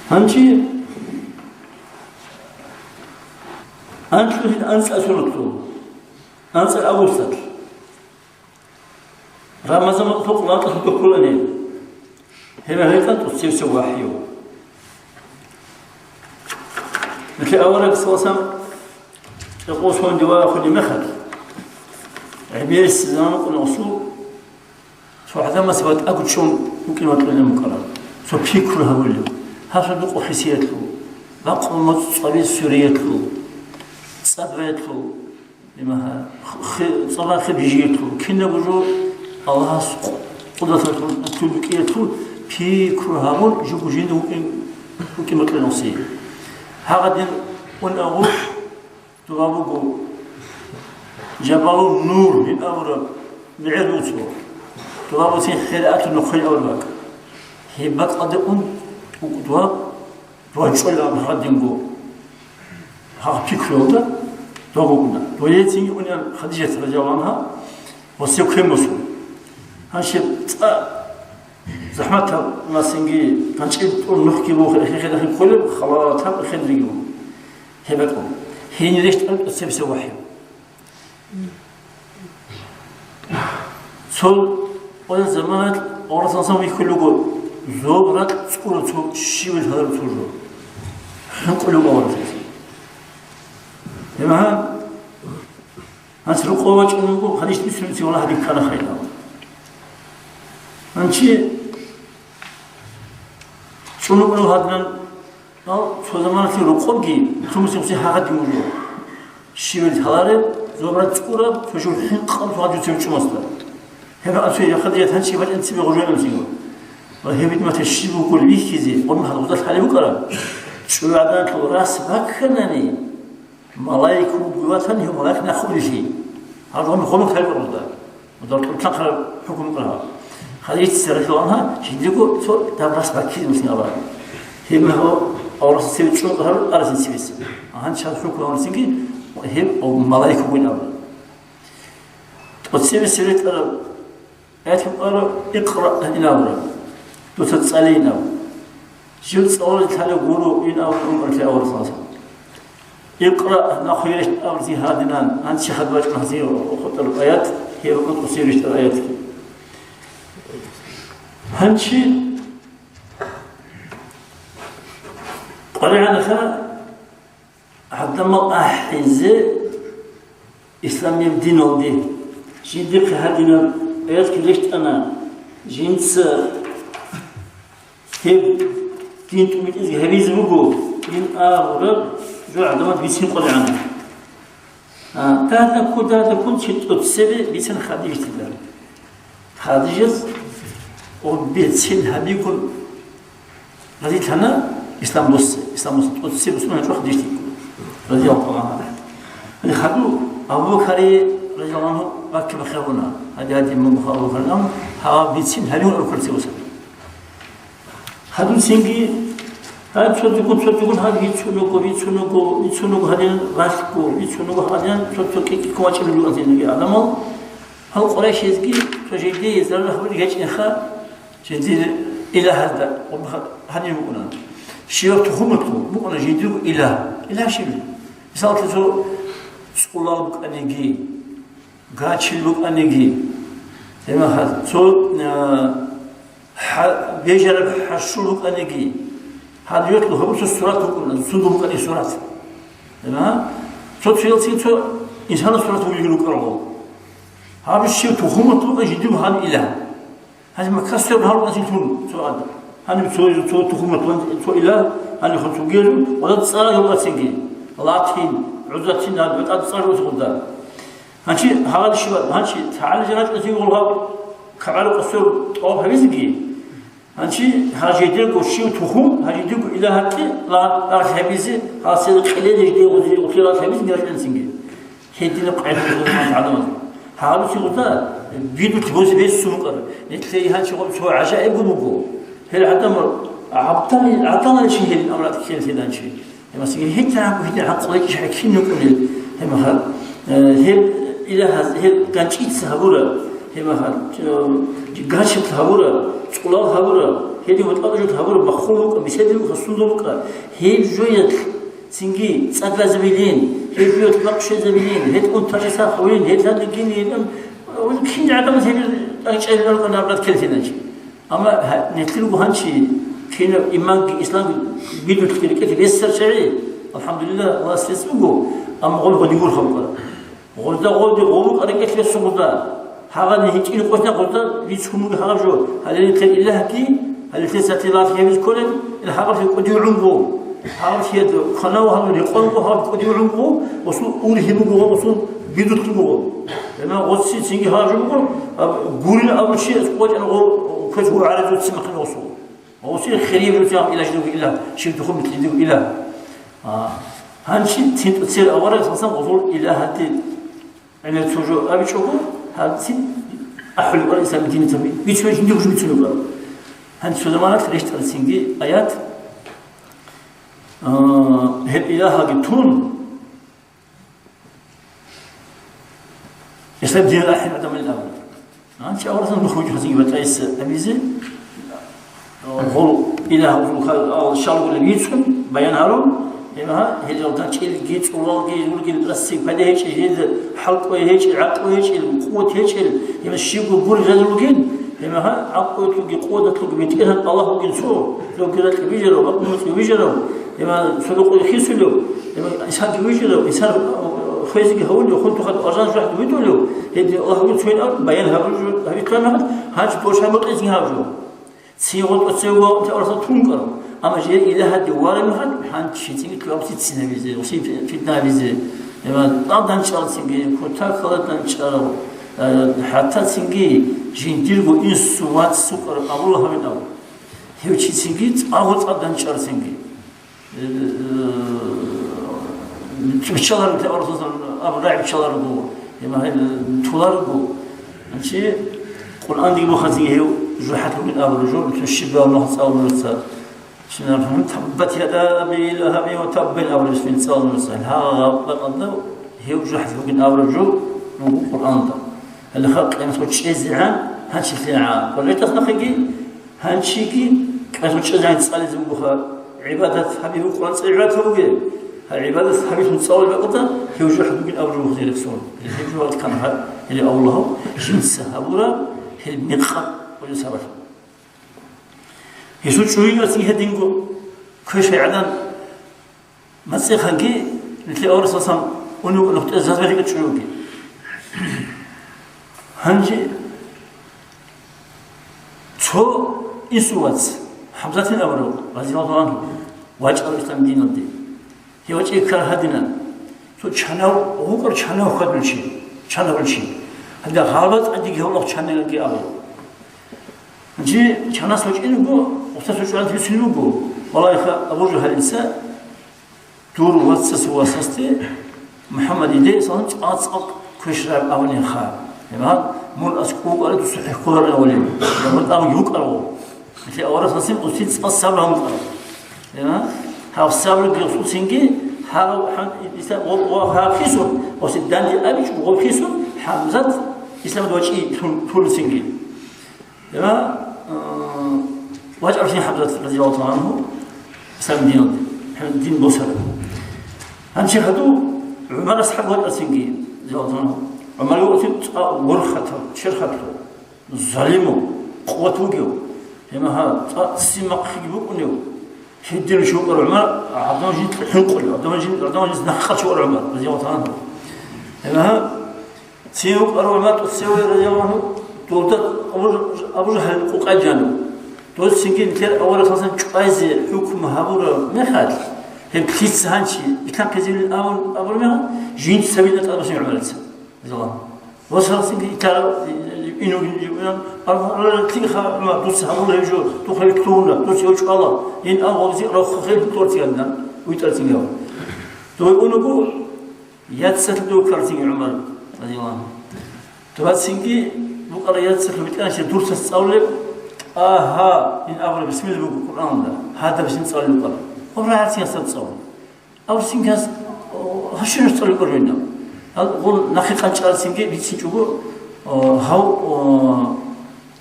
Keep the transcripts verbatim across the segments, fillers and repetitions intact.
Гьанчи анкьлъулъ анцӀа суралъул, анцӀа августалъ, Рамазан мукъалъул къуланкьа хутӀа кколани, гьеб гьекъан тӀоцебесеб вахӀю. Нилъер авараг саллаллагьу гӀалайгьи ва саллам рекъон сондиве вахунеб мехалъ, гӀемерисеб заман букӀана гъосул, цо гӀадамас батӀаго чӀун вукӀин ватӀунеб букӀараб, цо пикру гьабулеб, гьасул дукъу хисиялъул, бакъул моцӀ цӀвабил суриялъул, цӀадбаялъул, Имагьа, хи-, цӀалахъе бижиялъул, кинабго жо Аллагьас къу-, къудраталъул тулбукӀиялъул пикру гьабун, жугьу-жинда вукӀин, вукӀин букӀин гъосие. Гьагъадин ун агъур дуба буго, Жабалун Нур гьин абураб мегӀер буцо. Дуба буцин хӀератун нухъе абураб бакӀ. Гьеб бакӀалде ун дуба ВачӀола гьадинго гьагъ пикруялда догуна. Доецинги унян Хадижат радияллагьу гӀангьа ва сев квен босун. Гьанже цӀа захӀматаб насинги, ганчӀил тӀур нухги буго, эхе-хе дахи кколеб, халатаб эхедриги буго. Гьеб бетӀун. Гьенир рещтӀараб тӀоцебесеб вахӀю. Цо къоял заманалъ Аллагьас вихьулего, зоб ракь цӀураб цо щивал гьалараб цо жо. ХӀинкъулев аварагас. Гьеб гьан, гьанс рукъов вачӀун вуго, гьаниш бицунеб цевала гьадин ккана хайдал. Гьанчи чӀунукъунав гьадинан, ал цо заманалъе рукъобги, цо мусихъуси гьагъадин вуго. Щивел гьалареб, зоб ракь цӀураб, цо жо хӀинкъаб цо гьадин цеве чӀумасда. Гьеб асуе яхъа дие танчи бачӀан цебе гъужуялъ сиго. Ва гьеб битӀматер щиб вукӀун вихьизе, гъоркьан гъудалъ гьалев вукӀараб. ЧӀугӀаданлъул рас бакканани, малаик вугев ватани, гьев малаик нахъулелъи. Гьаб гъоми гъоми хъалиб гъуда. Мудар тӀуртан хъараб хӀукму кьараб. Хадица рахьулгьанха, жиндирго цо даб рас баккизе мусин абараб. Гьеб мехалъ аварагас цеве чӀун гьарун арасин цевес. Гьанчи гьал хӀукму гьабурасинги гьеб малаик вугин абураб. ТӀоцебесеб рекӀараб аят букӀараб, «Икъра», ин абураб. Дуца цӀалейин абу. Жив цӀалулел лъалев гуро, ин абун умралъе аварагас. Икъра, нахъе рещтӀ абурзи гьадинан, гьанчи хадуб бачӀун гьазие хутӀараб аят, гьеб букӀун тӀоцебе рещтӀараб аятги. Гьанчи къваригӀанаха гӀадамал ахӀизе исламияб диналде. Жиндихъе гьадинаб аятги рещтӀана, жинца гьеб дин тӀубитӀизги гьабизе буго, дин абураб жо гӀадамал бицин къваригӀана. А, дада-ккун, дада-ккун, чи тӀоцебе бицин Хадижатида. Хадижат ва бицин гьабигун разилъана ислам боссе, ислам боссе тӀоцебе бусурман гьачӀо Хадижатиго, радияллагьу гӀангьа. Гьаниб хадуб Абу Бакари радияллагьу гӀангьу ваккибахъе гьабуна. Гьади, гьади, мун буха Абу Бакари, ам, гьав бицин гьабигун абураб кколеб цебе босана. Гьадин цинги, гьаб цо дигун, цо дигун гьаб бицунаго, бицунаго, бицунаго гьадин ралъго, бицунаго гьадин цо-цо кӀикӀиккун вачӀинаб буго гьадинги гӀадамал. Гьал къурайшизги цо жиндие зарал гьабулел гьечӀинха, жиндир илагьазда гьадин букӀуна. Щиваб тухумалъул букӀуна жиндирго илагь. Илагь щиб? Мисалалъе, цо цӀулал букӀаниги, гачил букӀаниги, гьеб мехалъ цо, а, хӀа-, бежараб хӀашур букӀаниги, гьадинлъун гьаб цо сурат букӀана, цунго букӀани сурат. Гьеб мехалъ цо-цоял цин цо инсанасул сурат бугеб рукӀарал. Гьаб щив тухумалъул букӀана жиндирго гьаб илагь. Гьаниб Маккасияб гьарун асилъун цо ада. Гьаниб цо, цо тухумат ван, цо илагь, гьаниб хутӀугел, ва цӀарал гьев ацинги. Латин, ГӀузатин, гьаниб тӀад цӀар гьев гъуда. Гьанчи гьагъал щибаб, гьанчи тагӀали жаначӀунасин гъол гьаб, кагӀал къосор тӀаваб гьабизеги. Гьанчи гьажидирго щив тухум, гьажидирго илагь гьабги, ла, ралъ гьабизе, гьасил къилел жиде гъузи, гъузи ралъ гьабизеги рачӀунасинги. Гьединаб къайдалъун гӀадамазул. Гьаб цигъуда бидулъ бозе бесун букӀар. Нилъее гьанчи гъоб цо гӀажаибго буго. Гьел гӀадамал гӀабдал-, гӀадамал чи гьел авлад ккеллъи данчи. Гьемасиги гьитӀа гьаб гьитӀа гьакъ къвечӀищ гьекин рукӀунел. Гьемахал, э, гьеб илагьаз, гьеб ганчӀица гьабура. Гьемахал, э, гачил гьабура, цӀулал гьабура. Гьедин ватӀалда жо гьабураб маххул букӀа, беседа букӀа, сунда букӀа, гьеб жоялъ цинги цӀадазабилин, гьеб жоялъ бахъ щвезабилин, гьеб унтарчи сахавилин, гьеб лъандагин гьеб, ун кин гӀадамаз гьеб тӀанчӀел ралкъана абрат келтиначи. Амма гьа-, нилъер бугьанчи, кинаб иманги исламги бидулъги рикӀкӀети ресар чагӀи, алхӀамдулиллагь, Аллагьас рес буго, амма гъол гъодигур халкъа. Гъозда гъолди гъолукъа рекӀелъ ресун гъозда. Гьагъадин гьитӀин къосна гъозда рицун буго гьагъаб жо. Гьале нилъер илагьги, гьале нилъер сатилалъи гьабиз кколел, ил гьагъаблъи кӀудив гӀумгу. Гьагъаблъи кванав гьабун рекъон буго, гьагъаб кӀудив гӀумгу, осул ургьи буго, осул бидулъ буго. Гьебман гъоцци цинги гьагъаб жо буго, гурин абурчи къочӀан гъо-, квез гьугьаризуцин махъин осул. Гъоси хирияб жо тягӀам илажи буго ила, шив тухум микьидив ила. А, гьанчи цин тӀоцер авараг сасан гъозул илагьати. ГӀемер цо жо абичӀого, гьанцин ахӀулеб ва исламидиница бицунеб жинди гужбицунеб. Гьанцин цо заманалъ рещтӀарцинги аят, а, гьеб илагьаги тун, исламидин ахӀен адамил абу. Гьанчи аварасан нух вугев гьазинги батӀайса абизе, Гъол илагь гьезул хал-, ал шалгулеб йицун баян гьарун, гьеб гьа, гьел жал тӀад чӀилги, цӀуралги, гьургил расси пайда гьечӀел, гьел хӀалкӀвей гьечӀел, гӀакълу гьечӀел, къуват гьечӀел, гьеб щибго гур гьезулгин, гьеб гьа, гӀакълуялъулги къуваталъулги БетӀергьан Аллагь вугин цо, зогги ракьи бижарав, бакъ муцӀи бижарав, гьеб гьа, цо рокъой хисулев, гьеб гьа, инсанги вижарав, инсан, э, хвезеги гьавулев, хун тухад аржан жужахӀ витӀулев, гьеб Аллагь вугин цойин абун баян гьабулеб жо, гьабитлъана гьанчи борщ гьаб букӀинцин гьаб жо. Цигъо тӀоцевго вакъти аварагас тункъарав, амма жер илагьаде вараб мехалъ, гьанчи цинги лъугьа-, цинабизе, гьесие фитнабизе, гьебман тӀад данчӀарал цинги, кутакалда данчӀарал, э, хӀатта цинги жиндирго инсу вац сукъараб абула гьавин абу. Гьев чи цинги цӀакъго цӀад данчӀарал цинги. Э, э, биччаларго, те аварагас абураб рагӀи биччаларго, гьебман гьеб туларго. Гьанчи Къуръан диги бухъанцин гьев жужахӀалъулин абулеб жо, бицун щибаб нух цӀалулеб жо. Бисмиллагьир рахӀманир рахӀим. Таббат яда аби лахабин ва табб абулеб бисмилла цӀалулеб жо. Гьагъаб бакӀалда гьев жужахӀалъулин абулеб жо буго Къуръанда. Гьале халкъ къиямасеб къо чӀезегӀан гьанчилъи гӀа. Къуръан тӀахъ нахъеги гьанчиги къиямасеб къо чӀезегӀан цӀализе бугоха. ГӀибадат гьаби гьукъан цӀе гӀурат гьабуге. Гьаб гӀибадат гьабилъун цӀалулеб бакӀалда, гьев жужахӀ бугин абураб буго гьересул. Гьеб жо ватӀ ккана гьаб, гьеле авлугьав жинца гьабураб, гьел мекъаб къоялъ сабаблъун. Гьесул чӀужугӀаси гьединго квешай гӀадан мацӀихъанги, нилъер аварагас сасан унев нухтӀе зазбалига чӀужуги. Гьанже цо инсул вац, ХӀамзатин абурав, разияллагьу гӀангьу, вачӀарав ислам диналде. Гьев вачӀине ккараб гьадинан. Цо чанав, гъукъар чанав хьвадулев чи, чанав чи. Гьанже гъалбацӀ гӀадиги гьев лагъ чанавги абурав. Гьанже чанас вачӀине вуго, гъусас вачӀарав бицунеб буго, валлагьиха, абуржу гьалинса, дур вацасул васасде, МухӀаммадиде, салам, цӀакъ-цӀакъ квеш рагӀ абуниха. Гьебман, мун аскӀов вукӀарав, дуца хӀехьоларин абулеб. Гьебман, тӀамги вукӀарав. Нилъер аварагас гьасин гъусин цӀакъ сабру гьамукӀарав. Гьебман, гьав сабруги гъусинги, гьав хӀан-, иса-, гъо-, гъо-, гьав хисун, гъусин данде абичӀо, гъо хисун, ХӀамзат исламалде вачӀи тун-, туллъинги. Ва, э, вачӀарасин ХӀамзат, разияллагьу гӀангьу, ислам диналде, дин босарав. Гьанже гьадув ГӀумар асхӀаб вачӀарасинги, разияллагьу гӀангьу. ГӀумар вугев цӀакъ борхатав, черхалъув, залимав, къуват вугев. Гьебман, цӀакъ ццин махъиги букӀунев. Гьедин чи вукӀарав ГӀумар, гӀадамал жинда хӀинкъулев, гӀадамал жин-, гӀадамал жинца нахъа чи вукӀарав ГӀумар, разияллагьу гӀангьу. Гьебман, Цин вукӀарав ГӀумар тӀоцеве, разияллагьу гӀангьу, долда Абу-, Абу Жагьлил къукъай жанив. Дос цинги нилъер аварагас чӀвазе хӀукму гьабураб мехалъ, гьеб лъица гьанчи битӀанхъизевилин абун абураб мехалъ, жинца цавилан тӀадбасин ГӀумарица, разияллагьу гӀангьу. Ва сал цинги итарав, инугин, ан, ан, ан, лъиха, ГӀумар, дуца гьабула гьеб жо, духъе вилълъуна, дуца гьев чӀвала, ин ан гъобзи рахъухъе вилълъур циган, витӀар цинги гьав. Дой унуго, Яцалъ дов ккарцин ГӀумар, разияллагьу гӀангьу. Дова цинги букӀараб яцалъ битӀараб чи дурсас цӀалулеб, ТӀагьа ин абураб бисмилла буго Къуръаналда, гьадаб бисмилла цӀалулеб букӀараб. Гъоб рагӀарцин гьасаб цӀалулеб. Абу цинги гьас, о, гьащинаш цӀалулеб букӀараб гьинаб. Гьал гъол нахъе къанчӀарцинги бицинчӀого, о, гьав, о,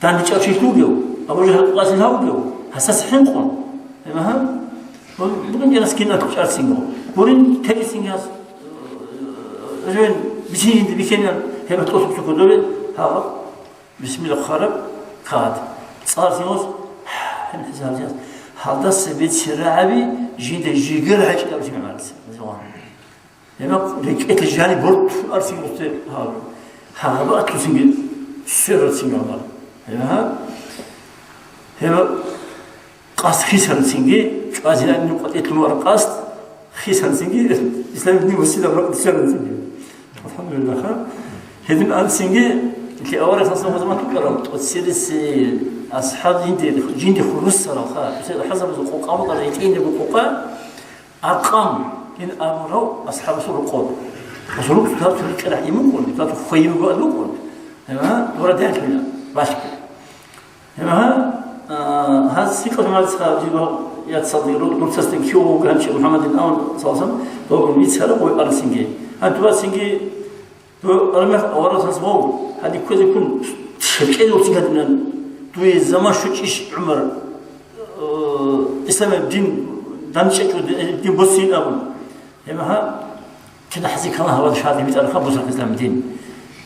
ДандечӀев чи вугев, Абу Жагьил къасил гьавгев, Гьасас хӀинкъун. Гьеб гьа? Бугин гьас киналъ чӀарцинго. Гурин текӀицинги гьас, э, рен бицинги бикенан гьеб тӀосуксу кодове гьаб. Бисмилла хъараб кад. ЦӀарцин гьас, гьалдаса бицин рагӀаби жинда жигар гьачӀи абсин гьарцин. Гьеб рекӀелъе жани борт арцин гьасде гьаб. Гьагъаба атлусинги сверарцин гьабар. Гьеб гьа? Гьеб Къасд хисанцинги, чӀвазе гьаниб къватӀилъун вара къасд, хисанцинги, исламидин василаб ракъ хисанцинги. Алхамдулиллагь, ха? Гьедин анцинги, лъи авараг сасан гъозман тукарал, тӀоцериси асхӀаб жинди, жинди хурусарал, ха? ТӀоцериси хӀасабазул къокъа букӀарал, гьитӀинабго къокъа, аркъам, гьин абурав асхӀабасул рукъоб. Асул рукъ тӀад цо рикӀкӀарахӀ имукъун, тӀад цо хвейилго абукъун. Гьа, дура дерхъина, балъго. Гьеб гьа, а, гьаз цикъал гьималцха жиб яцалде ру-, дуцасде кив вугев гьанчи МухӀаммадин аван, саллаллагьу гӀалайгьи вассалам, догун бицара гъой арцинги. Гьантубацинги, дов армех аварасас вав, гьадин кквезеккун, ширкӀел уцин гьадинан, дуе заман щучӀищ, ГӀумар, э, исламияб дин данчӀечӀо, дин босин абун. Гьеб гьа, кин хӀази ккана гьаван шади битӀарха босахъ исламияб дин.